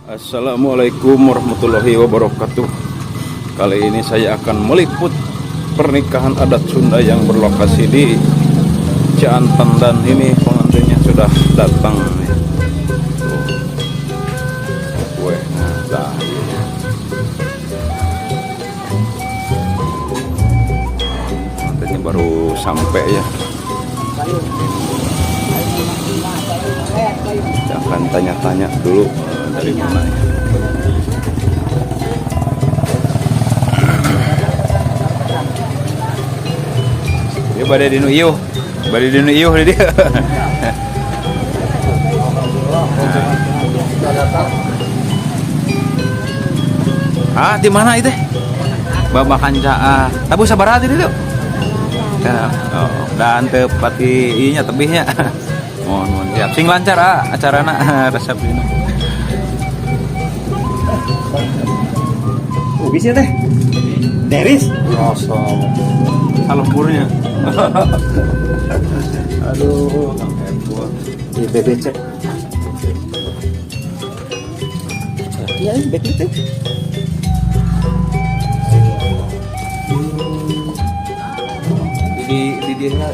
Assalamualaikum warahmatullahi wabarakatuh. Kali ini saya akan meliput pernikahan adat Sunda yang berlokasi di Cianten, dan ini pengantinnya sudah datang nih. Tuh. Weh, nah, iya. Pengantinnya baru sampai ya. Kita akan tanya-tanya dulu dari mana ya. Ya bade dinu iuh. Bade dinu iuh di dia. Ah, di mana itu? Babakan Caah. Tabuh sabaraha di ditu? Ya, oh, dan teu pati ieu nya, tebihnya. Mohon mohon, siap. Sing lancar ah acarana resepsina. Oh, bisa teh. Deris. Kosong. Salemburnya. Aduh, Kang Epul. Di BBC. Ya, back itu. Di dia.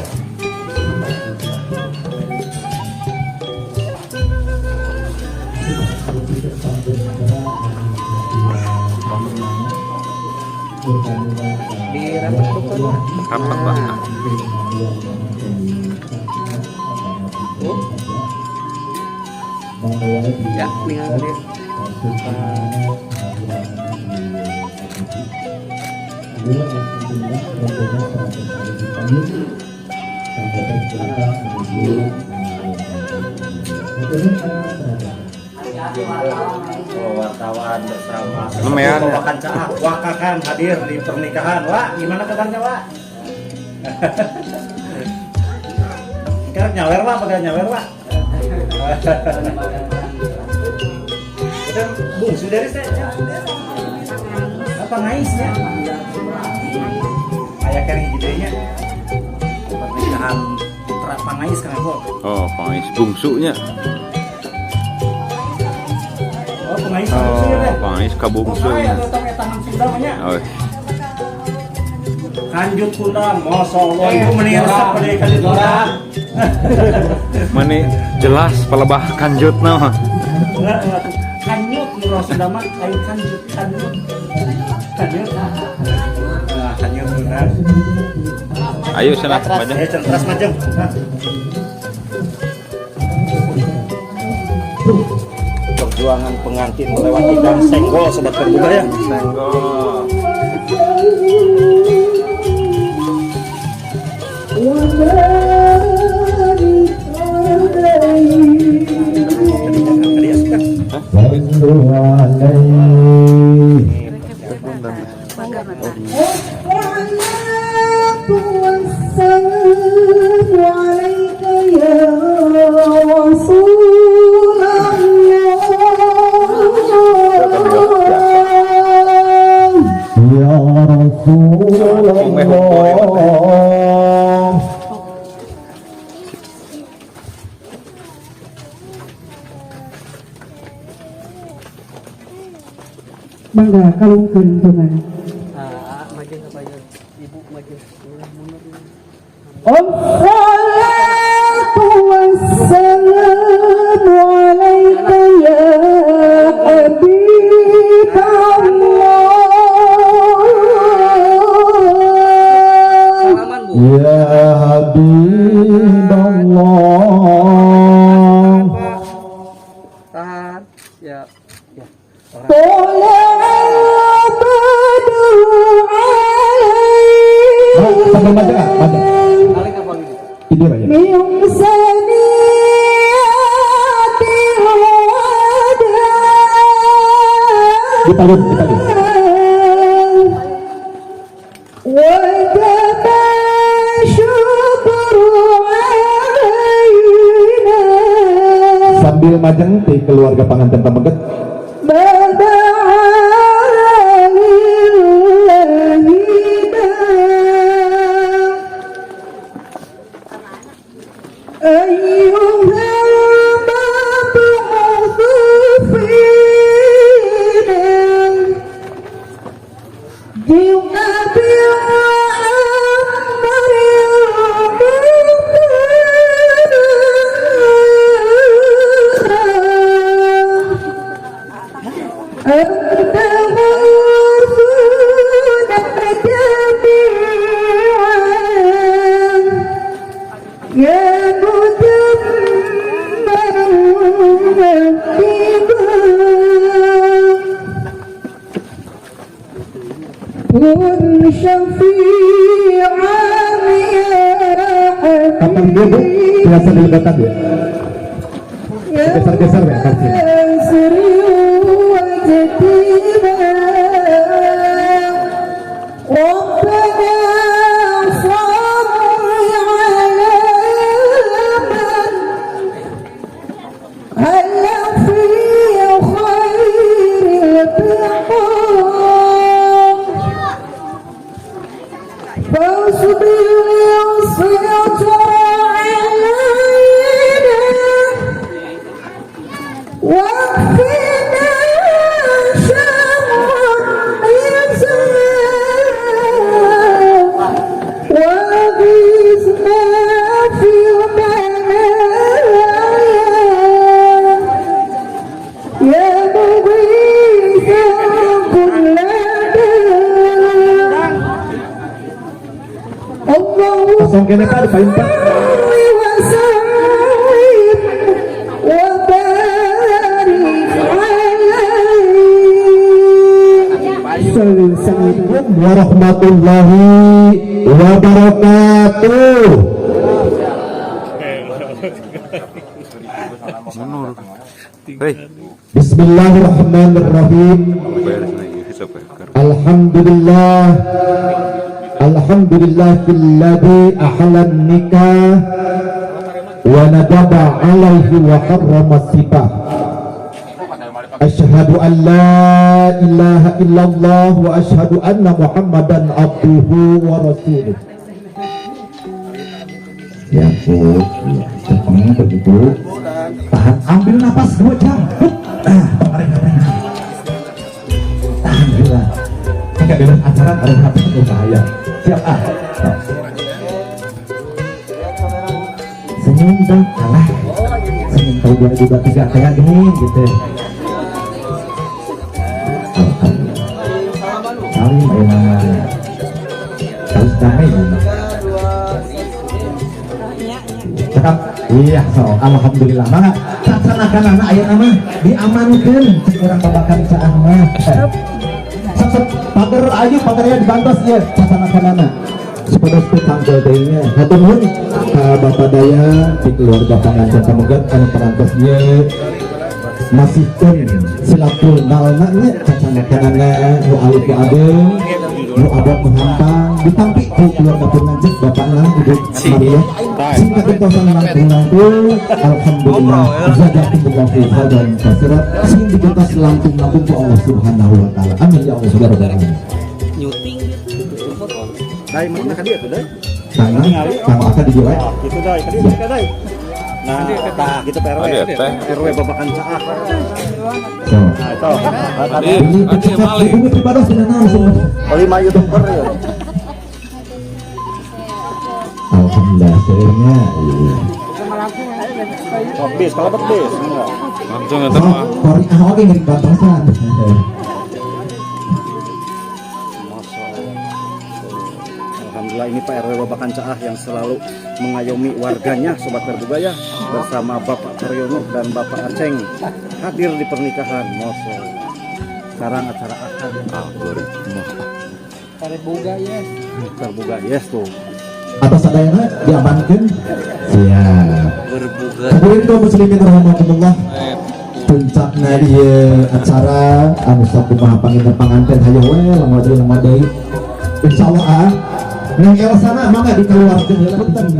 Di rapat bukan? Rapat, Pak. Oh. Ya, tinggal dia. Wartawan bersama Lumayan, ya. Babakan Caah, Wakakan hadir di pernikahan. Wak, gimana kabarnya, Wak? Sekarang nyawer, Wak, pakai nyawer, Wak. Itu bungsu dari saya. Apa ngaisnya? Aya kan hiji deui nya. Pernikahan putra Pangais, Kang Eko. Oh, pangais bungsunya. Oh, Pangais bungsu ya Oh, teh. Pangais Oh, kabungsunya. aya tong etangan Sunda mah nya. Oh, Kanjut kundang, Masya Allah, ibu meni resep pada kanjut kundang. Mani jelas palebah kanjutna mah. Enggak, tuh. Kanyut, menurut Sunda mah, ayo kanjut, kanjut. Kanyut. Nah, kanyut kundang. Ayo sana majeng. Eh, centras majeng. Nah. Perjuangan pengantin melewati gang senggol, Sobat Berduga ya. Senggol. Tadi asup kan? الصلاة والسلام عليك يا رسول الله يا رسول الله. Mangga kalungkeun dongana. Ah, maju apa aja? Ibu maju. Mundur, mundur. الصلاة والسلام عليك يا حبيب الله. Salaman, Bu. يا حبيب الله. Pak. Tahan. Ya. Ya. Orang. طلع البدر علينا Balik apa gitu? من ثنيات الوداع. وجب الشكر علينا. Sambil majeng ti keluarga panganten pameget. ما دعا لله داع. أيها المبعوث فينا جئنا بأمر المختار أنت غرفنا جميعا يا مجمل الدماء كن شفيعا يا Kapan dia, Bu? حبيبي. Biasa dilebatan ya? Geser-geser ya, kursi. سري وجدينا ربنا صل على من هل في خير البقاء فاصبر الستر علينا واكفنا شر النساء وأغثنا في المنايا يا مغيث كل داء اللهم Kosong kene, Pak, di Pak. وسلم وبارك عليه. Assalamualaikum warahmatullahi wabarakatuh. Hei, Bismillahirrahmanirrahim. bayar sana gitu, bayar. Alhamdulillah. Alhamdulillahilladzi ahlan nikah wa nadaba alaihi wa harrama sifah. Asyhadu an la ilaha illallah wa asyhadu anna Muhammadan abduhu wa rasuluh. Ya, Bu. Ya, cekong begitu. Tahan, ambil napas 2 jam. Hup. Ah, tarik, tarik. Tahan gila. Enggak beres acara tarik napas itu bahaya. Siap ah. Senyum dong, kalah. Senyum tahun 2023 kayak gini gitu. Alhamdulillah. Salim ayo mama. Harus damai ya. Cakap, iya so, alhamdulillah. Mana cacanakan anak aya nama diamankan cek urang Babakan Caah mah. Sok sok pagar ayo pagarnya dibantos ya cacanakan anak. Supados teu tanggal deui nya. Hatur nuhun ka Bapak Daya di keluarga panganten pameget anu parantos ieu masihkeun silatul nalna nya cacanakanana nu alit nu ageung nu abot nu hampang ditampi ku keluarga pengantin bapakna Ibu Maria sing kagentosan langkung-langkung. Alhamdulillah, jazakumullahu khairan katsiran, sing digentos langkung-langkung ku Allah Subhanahu wa taala. Amin ya Allah ya rabbal alamin. Nyuting gitu foto. Dai mana ka dia tuh, Dai? Tangan kang akan dijual. Gitu, Dai, ka dia ka Dai. Nah, tah gitu Pak RW. Ada teh. RW Babakan Caah. So Nah, itu. Adi, ini adi kecap mali. ibu pribados sudah naon semua. Lima youtuber ya. Alhamdulillah sebenarnya iya. Oh, bis, kalau bis. Enggak. Langsung eta Oh, mah. kori ah oke ngiring bantosan. Masya Allah. Alhamdulillah ini Pak RW Babakan Caah yang selalu mengayomi warganya Sobat Terbuka ya, bersama Bapak Taryono dan Bapak Aceng hadir di pernikahan. Masya Allah. Sekarang acara akad. Algoritma. Terbuka yes. Terbuka yes tuh. Atas sadayana diamankan. Siap. Berbuka. Hadirin kaum muslimin rahimakumullah. Puncakna ieu acara anu sakumaha panginten panganten hayo we lengo deui lengo deui. Insyaallah ah. Neng Elsana mangga dikeluarkeun heula, punten,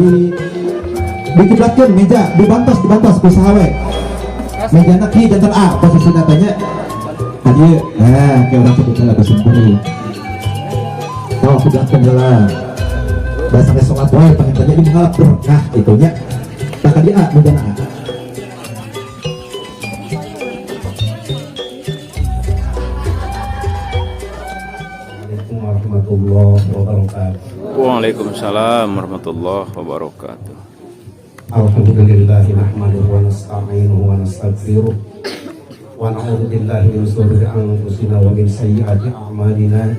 dikiblatkeun meja, dibantos, dibantos ku saha we. Mejana ki janten A posisina teh nya. Tadi nah kayak urang sebutna lagu simkuring. Oh, kiblatkeun heula. Da sampai sholat wae panginten nya, di berkah gitu nya. Tah ka dieu A, mejana A. Assalamualaikum warahmatullahi wabarakatuh. Waalaikumsalam warahmatullahi wabarakatuh. Alhamdulillah nahmaduhu wa nasta'inuhu wa nastaghfiruh wa na'udzu billahi min shururi anfusina wa min sayyiati a'malina.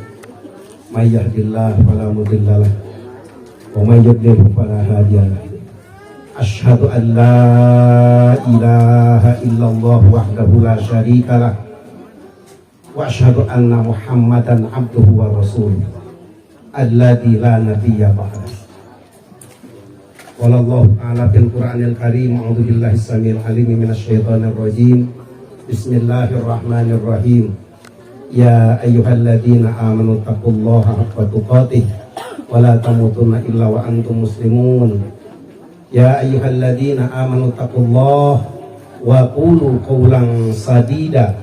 May yahdihillahu fala mudilla lahu wa may yudlil fala hadiya lahu. Asyhadu an la ilaha illallah wahdahu la syarika lah wa asyhadu anna Muhammadan abduhu wa rasuluh alladzi la nabiyya ba'dah. Qala Allah ta'ala fil Qur'anil Karim, a'udzu billahi samil alim minasyaitonir rajim. Bismillahirrahmanirrahim. Ya ayyuhalladzina amanu taqullaha haqqa tuqatih wa la tamutunna illa wa antum muslimun. Ya ayyuhalladzina amanu taqullaha wa qulu qawlan sadida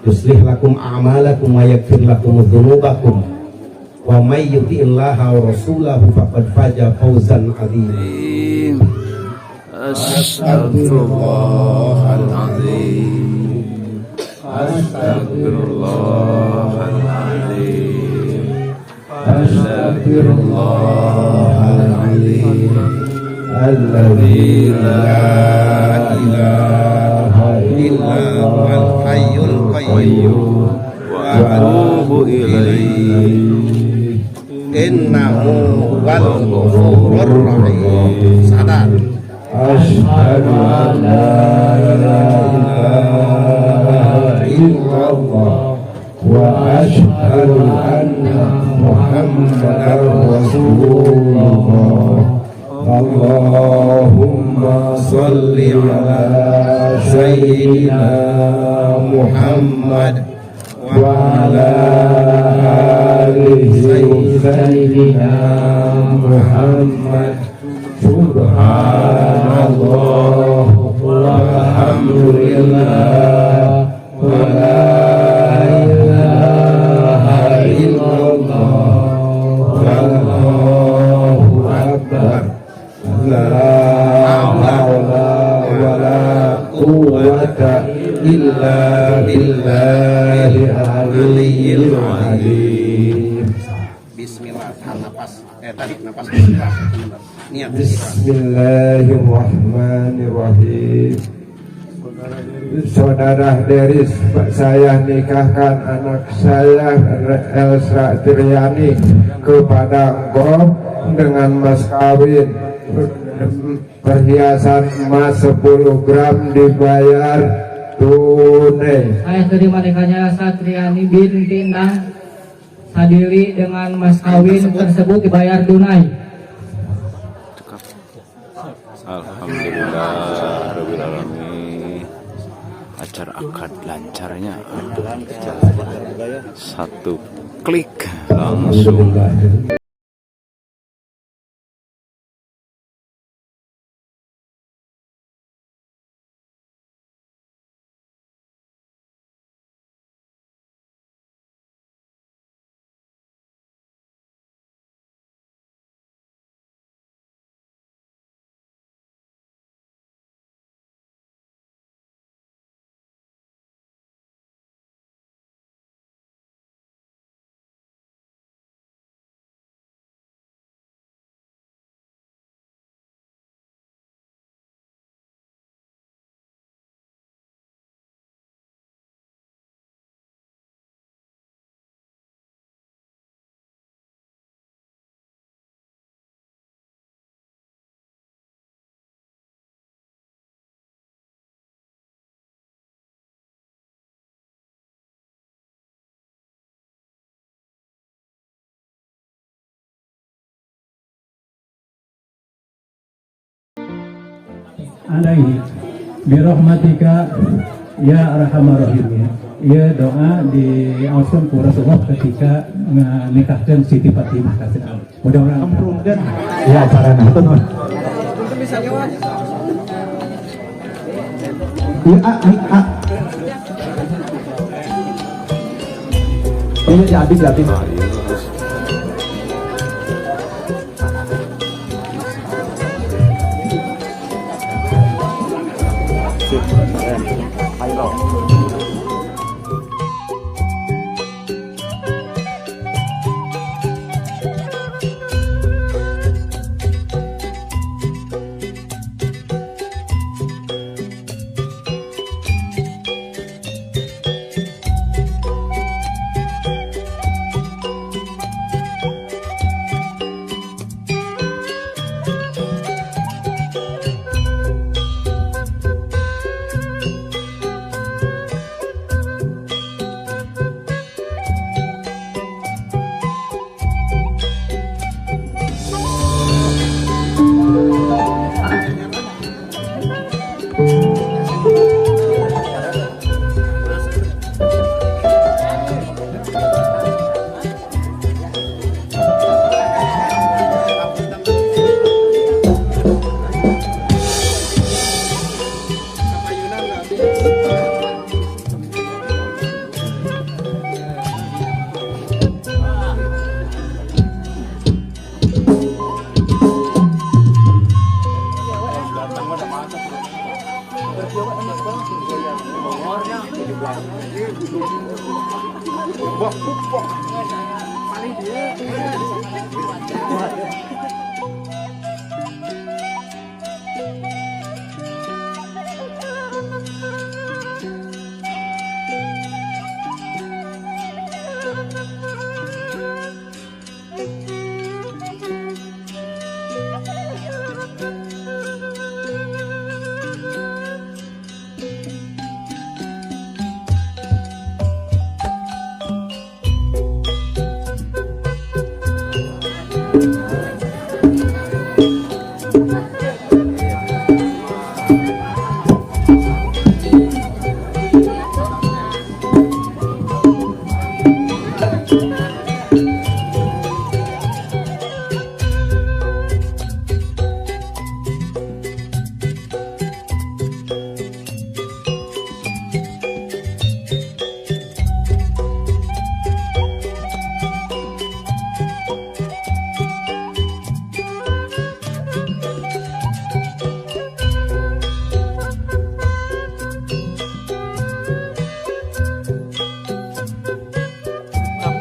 yuslih lakum a'malakum wa yaghfir lakum dzunubakum wa may yuti'illaha wa rasulahu faqad faza fawzan 'azima. Astagfirullahaladzim. Astagfirullahaladzim. Astagfirullahaladzim. Alladzi la ilaha illa huwal hayyul qayyum Wa atubu ilaihi. Innahu huwal ghafurur rahim. Sadar. Asyhadu an la ilaha illallah wa asyhadu anna Muhammadar Rasulullah. Allahumma salli ala sayyidina Muhammad wa ala alihi sayyidina Muhammad. Subhanallah walhamdulillah wa la ilaha illallah wallahu akbar, la hawla wa la quwwata illa billahil aliyyil azim. Bismillah, tahan napas. Tarik napas ikhlas. Niat ikhlas. Bismillahirrahmanirrahim. Saudara Deris, saya nikahkan anak saya Elsa Triani kepada engkau dengan mas kawin perhiasan emas 10 gram dibayar tunai. Saya terima nikahnya Satriani binti Nang Sadili dengan mas kawin tersebut dibayar tunai. Cekap. Alhamdulillah rabbil alamin. Acara akad lancarnya. Satu klik langsung. Alaihi birahmatika ya arhamar rahimin. Ieu doa diaoskeun ku Rasulullah ketika nikahkeun Siti Fatimah ka Sayyidina Ali. Mudah-mudahan Kemprungkeun. Ya acarana hatur nuhun. Iya, A, nih, A. Iya, dihabis, dihabis. Nah, iya, terus. Sip, keren. Viral.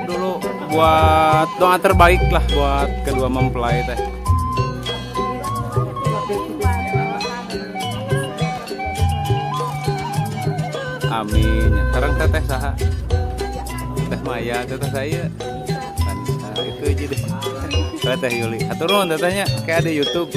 Dulu buat doa terbaik lah buat kedua mempelai teh. Amin. Sekarang teteh saha? Teh Maya, teteh saya. Anissa, itu aja deh. Saya Teh Yuli. Hatur nuhun tetehnya, kayak ada YouTube.